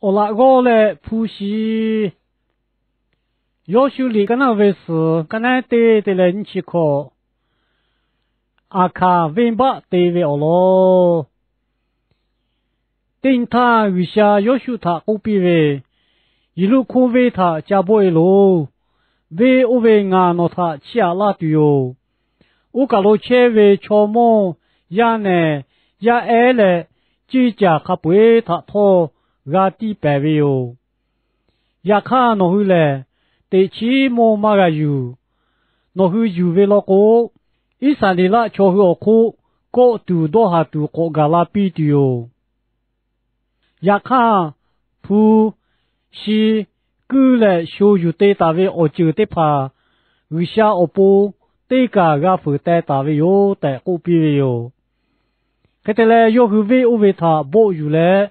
Awˬ laꞈ g'awˇ leh hpu shi. Yawˇshuˆ liꞈ kaˉ naˇ ve suhˍ kaˉ naˉ teˇ te leh nyiˇ chi hkawꞈ. Aˍhkaˍ venˇbaˆ te ve awˬ lawn. Teˇ nyi htaˇ G'uiˬsha Yawˇshuˆ htaꞈ k'oˆ piˇ ve, Yiˍluˆhkoˇ venˇ htaꞈ ca bawˆ e loˬ. Venˇ oˇ ve ngaˬ nawˬ htaꞈ chiˇ aꞈ laˇ tuˬ yoˬ. Oˇ kaˬ lo chehˇ ve chaw mawˇ, yaˇ nehˬ, yaˇ ehˉ leh ceˇ caˬ hk'a peu-eˬ htaꞈ htawˇ g'a tiˇ pehˍ ve yoˬ. Yaꞈ hk'aˇ nawˬ hui lehˬ, teꞈ chiˉ mawˇ maˇ g'a yuˬ. Nawˬ hui yuˬ ve law k'o, Iˉsaˍreˍlaˆ chaw hui awˬ hk'oˆ kawˆ tuˬ dawˇ haˍ tuˬ k'awꞈ gaˬ la piˇ tuˬ yoˬ. Yaꞈ hk'aˇ, hpu, shi, kuiˇ leh sho yuˬ te taˍ ve awˬ ceuˬ teˇ hpaˍ G'uiˬsha awˬ pon teˇ kaˬ g'a fuiˍ teh taˍ ve yoˬ tehꞈ k'oˆ piˇ ve yoˬ. Hk'e te leh, yawˇ hui venˇ oˇ ve htaꞈ bawˆ yuˬ leh,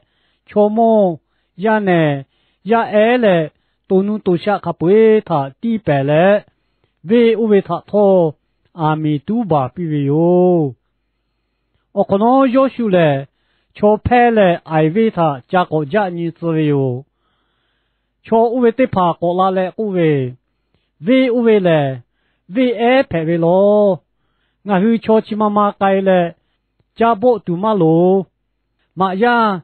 chaw mawˇ, yaˇ nehˬ, yaˇ ehˉ leh to nuˇ to shaˆ hk'a peu-eˬ htaꞈ tiˇ pehˍ leh, venˇ oˇ ve htaꞈ htawˇ aˬ miˍ tuˉ baˬ piˇ ve yoˬ. Awˬ hk'awꞈ nawˉ Yawˇshuˆ lehˬ, chaw hpehˇ leh Aiˍ venˇ htaꞈ ca k'awꞈ jaˆ nyi tcuh ve yoˬ. Chaw oˇ ve teˇ hpaˍ k'awꞈ la leh k'oˆ ve, Venˇ oˇ ve lehˬ, venˇ ehˉ hpehꞈ ve law. Ngaˬ hui chaw chi ma ma k'ai leh ca bawˆ tuˬ maˇ loˍ. Maꞈ yaˇ,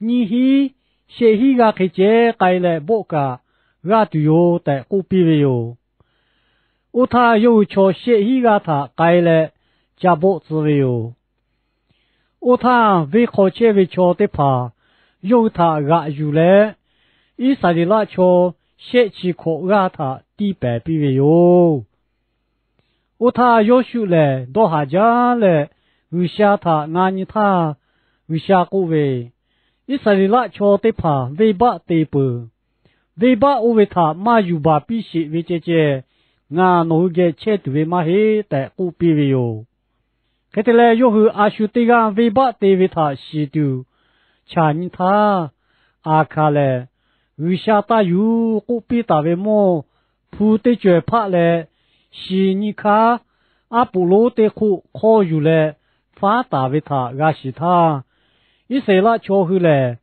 nyiˇ hinˉ, shehˆ hinˉ g'aˇ hk'e ceh k'ai leh bawˆ kaꞈ g'aˇ tuˬ yoˬ tehꞈ k'oˆ piˇ ve yoˬ. Oˇ htaˇ, yawˇ hui chaw shehˆ hinˉ g'aˇ htaꞈ k'ai leh ca bawˆ tcuh ve yoˬ. Oˇ htaˇ, venˇ hk'aw chehˇ ve chaw teˇ hpaˍ yawˇ hui htaꞈ g'aꞈ yuˬ leh, Iˉsaˍreˍlaˆ chaw shehˆ chi hkawꞈ g'aˇ htaꞈ tiˇ pehˍ piˇ ve yoˬ. Oˇ htaˇ, Yawˇshuˆ lehˬ dawˇ haˍ jaˇ leh G'uiˬsha htaꞈ na nyi htaˇ, G'uiˬsha k'oˆ ve, Iˉsaˍreˍlaˆ chaw teˇ hpaˍ venˇbaˆ te peuˬ. Venˇbaˆ oˇ ve htaꞈ maˇ yuˬ baˬ piˇ sheˍ ve ceh ceh, ngaˬ nawˬ hui geh chehˇ tuˬ ve maˇ heˆ tehꞈ k'oˆ piˇ ve yoˬ. Hk'e te leh, yawˇ hui a shu teˇ g'aˇ venˇbaˆ te ve htaꞈ shiˍ tuˬ chaˬ nyi htaˇ, Aˍhkaˍ lehˬ, G'uiˬsha taˇ yuˬ k'oˆ piˇ taˍ ve mawˇ hpu teˇ cawehˬ hpaˆ leh, shi nyiˇ hkanˉ aˉ poꞈ lonˉ teˇ hk'oˆ hk'awˇ yuˬ leh faˉ taˍ ve htaꞈ g'a shiˍ htaˇ, Iˉsaˍreˍlaˆ chaw hui lehˬ,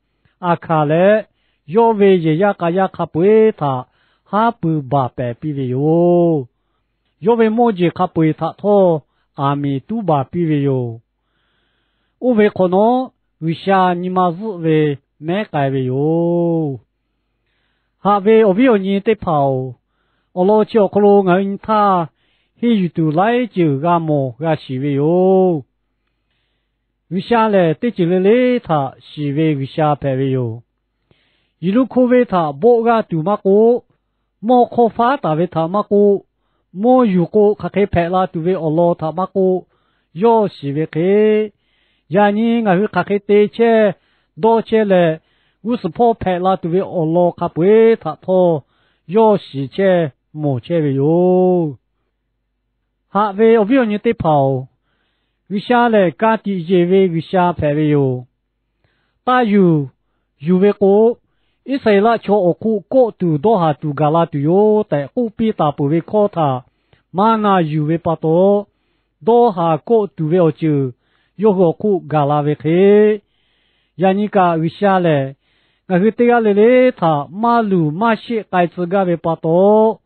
Aˍhkaˍ leh yawˇ ve yehˬ yaˇ k'a yaˇ hk'a peu-eˬ htaꞈ haˉ pui baˬ pehˍ piˇ ve yoˬ. Yawˇ ve mawˇ jeˬ hk'a peu-eˬ htaꞈ htawˇ aˬ miˍ tuˉ baˬ piˇ ve yoˬ. Oˇ ve hk'awꞈ nawˉ, G'uiˬsha nyi ma zuhˆ ve mehˉ k'ai ve yoˬ. Haꞈ ve awˬ viˉ awˬ nyi teˇ hpaˍ-oˬ, awˬ lawn chi awˬ hk'aw lo ngaˬ hui nyi htaˇ, henˇ yuˬ tuˬ laiˉ ceuˬ g'a mawˬ g'a shiˍ ve yoˬ. G'uiˬsha lehˬ, teˇ ceuˬ le le htaꞈ shiˍ ve G'uiˬsha hpehꞈ ve yoˬ. Yiˍluˆhkoˇ venˇ htaꞈ bawˆ g'aˇ tuˬ maˇ k'oˆ, mawˇ hk'awˇ faˉ taˍ ve htaꞈ maˇ k'oˆ, mawˇ yuˬ k'o hk'aˬ hk'e hpehꞈ la tuˬ ve awˬ lawn htaꞈ maˇ k'oˆ, yawˇ shiˍ ve hk'e, yaꞈ nyi ngaˬ hui hk'aˬ hk'e te chehˇ, dawˇ chehˇ leh, g'uˇ suhˍ hpawˇ hpehꞈ la tuˬ ve awˬ lawn hk'a peu-eˬ htaꞈ htawˇ yawˇ shiˍ chehˇ mawˬ chehˇ ve yoˬ. Haꞈ ve awˬ viˉ awˬ nyi teˇ hpaˍ-oˬ, G'uiˬsha lehˬ ka tiꞈ yeˬ ve G'uiˬsha hpehꞈ ve yoˬ. Taˇ yuˬ, yuˬ ve k'o, Iˉsaˍreˍlaˆ chaw awˬ hk'oˆ kawˆ tuˬ dawˇ haˍ tuˬ gaˬ la tuˬ yoˬ tehꞈ k'oˆ piˇ taˍ peuˬ ve hkawˇ htaꞈ maˇ na yuˬ ve pa taw, dawˇ haˍ kawˆ tuˬ ve awˬ ceuˬ yawˇ hui awˬ hk'oˆ gaˬ la ve hk'e, yaꞈ nyi kaꞈ G'uiˬsha lehˬ, ngaˬ hui teˇ g'aˇ le le htaꞈ maˇ luˬ maˇ sheˆ k'ai tcuh gaˇ ve pa taw,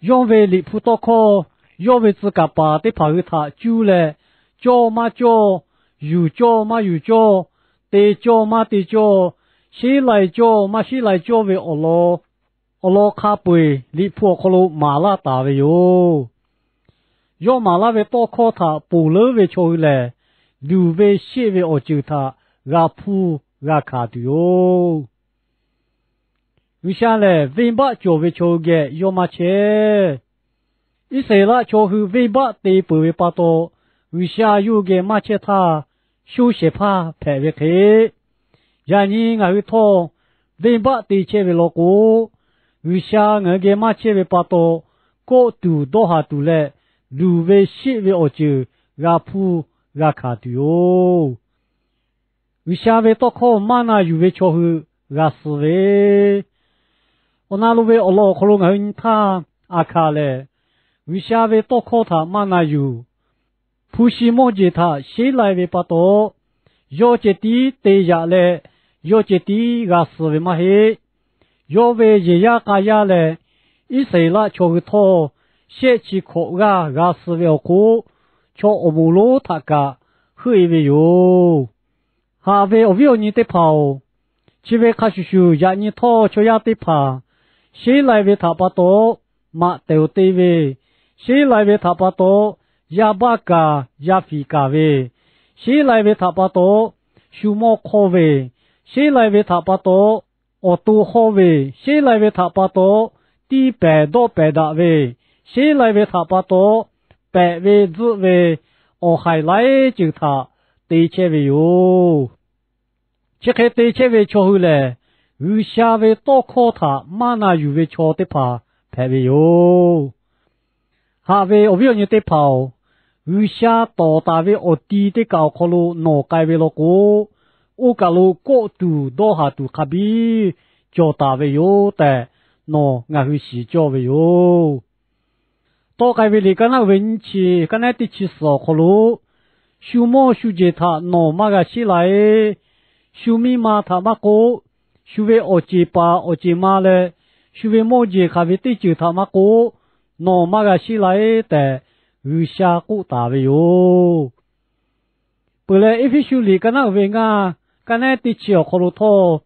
yawˇ ve Liꞈ hpu tawˇ hkawˇ, yawˇ ve tcuh kaˍ paˍ teˇ hpaˍ hui htaꞈ cuˇ leh, cawˇ maˇ cawˇ, yuˬ cawˇ maˇ yuˬ cawˇ, te cawˇ maˇ te cawˇ, sheˉ lai cawˇ maˇ sheˉ lai cawˇ ve awˬ lawn, awˬ lawn hk'a peu-eˬ Liꞈ hpu awˬ hk'aw lo maˍ laˇ taˍ ve yoˬ. Yawˇ maˍ laˇ ve tawˇ hkawˇ htaꞈ ponˬ leuˉ ve chaw hui lehˬ, luˬ ve sheˆ ve awˬ ceuˬ htaꞈ g'a hpuˇ g'a hkanˍ tuˬ yoˬ. G'uiˬsha lehˬ, venˇbaˆ cawˬ ve chaw hui geh yawˇ maˇ chehˇ. Iˉsaˍreˍlaˆ chaw hui venˇbaˆ te peuˬ ve pa taw, G'uiˬsha yawˇ hui geh maˇ chehˇ htaˇ, sho shehˍ hpaˇ hpehꞈ ve hk'e, yaꞈ nyi ngaˬ hui htawˇ venˇbaˆ te chehˇ ve law k'o, G'uiˬsha ngaˬ hui geh maˇ chehˇ ve pa taw, kawˆ tuˬ dawˇ haˍ tuˬ leh, luˬ ve sheˆ ve awˬ ceuˬ g'a hpuˇ g'a hkanˍ tuˬ yoˬ. G'uiˬsha ve tawˇ hkawˇ maˇ na yuˬ ve chaw hui g'a suh ve, awˬ na lo ve awˬ lawn awˬ hk'aw lo ngaˬ hui nyi htaˇ, Aˍhkaˍ lehˬ, G'uiˬsha ve tawˇ hkawˇ htaꞈ maˇ na yuˬ. Hpu shi mawˇ jeˬ htaꞈ sheˉ lai ve pa taw, yawˇ ceh tiˉ te yaꞈ leh, yawˇ ceh tiˉ g'a suh ve maˇ heˆ. Yawˇ ve yehˬ yaˇ k'a yaˇ leh Iˉsaˍreˍlaˆ chaw hui htawˇ, shehˆ chi hkawꞈ g'aˇ g'a suh ve awˬ hk'oˆ, chaw awˬ moˍ lonˉ htaꞈ kaꞈ heuˆ e ve yoˬ. Haꞈ ve awˬ viˉ awˬ nyi teˇ hpaˍ-oˬ, chi ve hk'a shuˍ shuˍ yaꞈ nyi htawˇ chaw yaˇ teˇ hpaˍ sheˉ lai ve htaꞈ pa taw maꞈ tehˬ awˬ te ve, sheˉ lai ve htaꞈ pa taw yaˇ baˆ kaˍ yaˇ fiˍ kaˍ ve, sheˉ lai ve htaꞈ pa taw shu mawˇ hk'awˇ ve, sheˉ lai ve htaꞈ pa taw awˬ to hawˇ ve, sheˉ lai ve htaꞈ pa taw tiˇ pehˍ dawˆ pehˍ daꞈ ve, sheˉ lai ve htaꞈ pa taw pehꞈ ve tzuhˆ ve awˬ haiˬ laiˉ ceuˬ htaꞈ te chehˇ ve yoˬ. Chi hk'e te chehˇ ve chaw hui lehˬ, G'uiˬsha ve tawˇ hkawˇ htaꞈ maˇ na yuˬ ve chaw teˇ hpaˍ hpehꞈ ve yoˬ. Haꞈ ve awˬ viˉ awˬ nyi teˇ hpaˍ-oˬ, G'uiˬsha tawˍ taˍ ve awˬ ti teˇ kaˬ awˬ hk'aw lo nawˬ k'ai ve law k'o, oˇ kaˬ lo kawˆ tuˬ dawˇ haˍ tuˬ hk'a biˇ cawˬ taˍ ve yoˬ tehꞈ, nawˬ ngaˬ hui shiˍ cawˇ ve yoˬ. Tawˆ k'ai ve liꞈ kaˉ naˉ uiˍ ve nyiˇ chi, kaˉ naˉ teˇ chi suhˍ awˬ hk'aw lo, shu mawˇ shu jeˬ htaꞈ nawˬ maˇ g'a sheˉ lai. Shu miˇ ma htaꞈ maˇ k'oˆ, shu ve awˬ ceˬ paˍ awˬ ceˬ ma leh, shu ve mawˇ jeˬ hk'aˬ ve teˇ ceuˬ htaꞈ maˇ k'oˆ, nawˬ maˇ g'a sheˉ lai tehꞈ G'uiˬsha k'oˆ taˍ ve yoˬ. Peuˬ leh, Eˇfeˇsuꞈ liꞈ kaˉ naˉ uiˍ ve ngaˇ, kaˉ naˉ teˇ chi awˬ hk'aw lo htawˇ,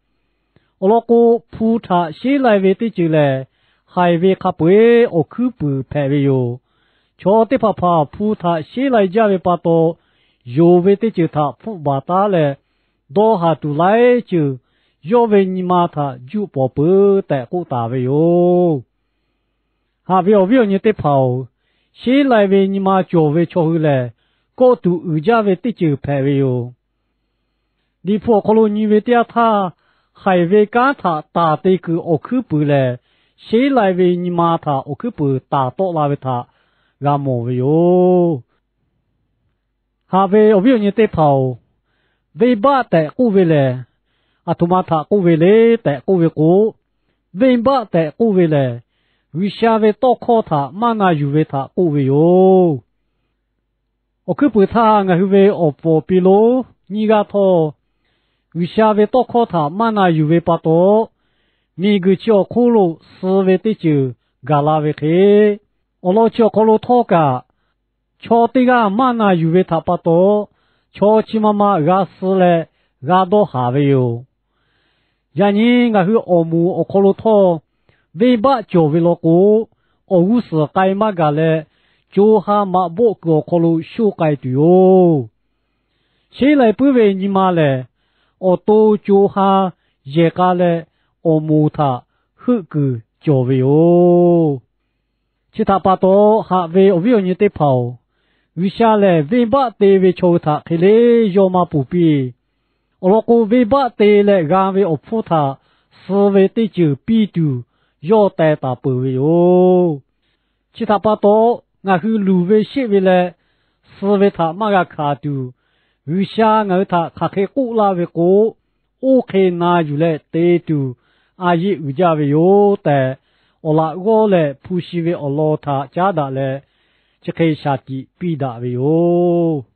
awˬ lawn k'o, hpu htaꞈ sheˉ lai ve teˇ ceuˬ lehˬ, haiˬ ve hk'a peu-eˬ awˬ hkuiˉ puiˍ hpehꞈ ve yoˬ. Chaw teˇ hpaˍ hpaˍ hpu htaꞈ sheˉ lai jaˇ ve pa taw, yonˍ ve teˇ ceuˬ htaꞈ hpfuhˆ baˬ taˉ leh, dawˇ haˍ tuˬ laiˉ ceuˬ yawˇ ve nyi ma htaꞈ juˆ pawˍ peuˬ tehꞈ k'oˆ taˍ ve yoˬ. Haꞈ ve awˬ viˉ awˬ nyi teˇ hpaˍ-oˬ, sheˉ lai ve nyi ma cawˬ ve chaw hui lehˬ, kawˆ tuˬ uiˍ jaˇ ve teˇ ceuˬ hpehꞈ ve yoˬ. Liꞈ hpu awˬ hk'aw lo nyi ve teˇ yanˇ htaˇ, haiˬ ve kanˉ htaꞈ taˍ te kuiˬ awˬ hkuiˉ puiˍ lehˬ, sheˉ lai ve nyi ma htaꞈ awˬ hkuiˉ puiˍ taˍ tawˆ la ve htaꞈ g'a mawˬ ve yoˬ. Haꞈ ve awˬ viˉ awˬ nyi teˇ hpaˍ-oˬ, venˇbaˆ tehꞈ k'oˆ ve lehˬ, aˬ htoꞈ ma htaꞈ k'oˆ ve le tehꞈ k'oˆ ve k'o, venˇbaˆ tehꞈ k'oˆ ve lehˬ, G'uiˬsha ve tawˇ hkawˇ htaꞈ maˇ na yuˬ ve htaꞈ k'oˆ ve yoˬ. Awˬ hkuiˉ puiˍ htaˇ ngaˬ hui ve awˬ pfuhˍ awˬ pi lonˉ nyiˇ g'aˇ htawˇ, G'uiˬsha ve tawˇ hkawˇ htaꞈ maˇ na yuˬ ve pa taw, miˬguiˬ chi awˬ hk'oˆ lo suh ve teˇ ceuˬ gaˬ la ve hk'e, awˬ lawn chi awˬ hk'aw lo htawˇ kaꞈ, chaw teˇ g'aˇ maˇ na yuˬ ve htaꞈ pa taw, chaw chi ma ma g'a suh leh g'a dawˇ haˍ ve yoˬ. Yaꞈ nyi ngaˬ hui awˬ moˍ awˬ hk'aw lo htawˇ, venˇbaˆ cawˬ ve law k'o, awˬ g'uˇ suhˍ k'ai maˇ gaˬ leh, co ha maꞈ bawˆ kuiˬ awˬ hk'aw lo shoˆ k'ai tuˬ yoˬ. Sheˉ lai puiˉ ve nyi ma lehˬ, awˬ to co ha yehˬ k'a leh awˬ moˍ htaꞈ heuˆ kuiˬ cawˬ ve yoˬ. Chi htaꞈ pa taw, haꞈ ve awˬ viˉ awˬ nyi teˇ hpaˍ-oˬ, G'uiˬsha lehˬ venˇbaˆ te ve chaw hui htaꞈ hk'e le yawˇ maˇ ponˬ piˇ. Awˬ lawn k'o, venˇbaˆ te leh g'a ve awˬ hpfuhˇ htaꞈ suh ve teˇ ceuˬ piˇ tuˬ yawˇ teh taˍ peuˬ ve yoˬ. Chi htaꞈ pa taw, ngaˬ hui luˬ ve sheˆ ve leh suh ve htaꞈ maˇ g'a hkanˍ tuˬ, G'uiˬsha ngaˬ hui htaꞈ hk'aˬ hk'e k'oˆ laˇ ve k'o, oˇ hk'e na yuˬ leh te tuˬ a yeˆ uiˍ jaˇ ve yoˬ tehꞈ, awˬ laꞈ g'awˇ leh hpu shi ve awˬ lawn htaꞈ caˉ daꞈ leh, chi hk'e shaˍ tiꞈ piˇ daꞈ ve yoˬ.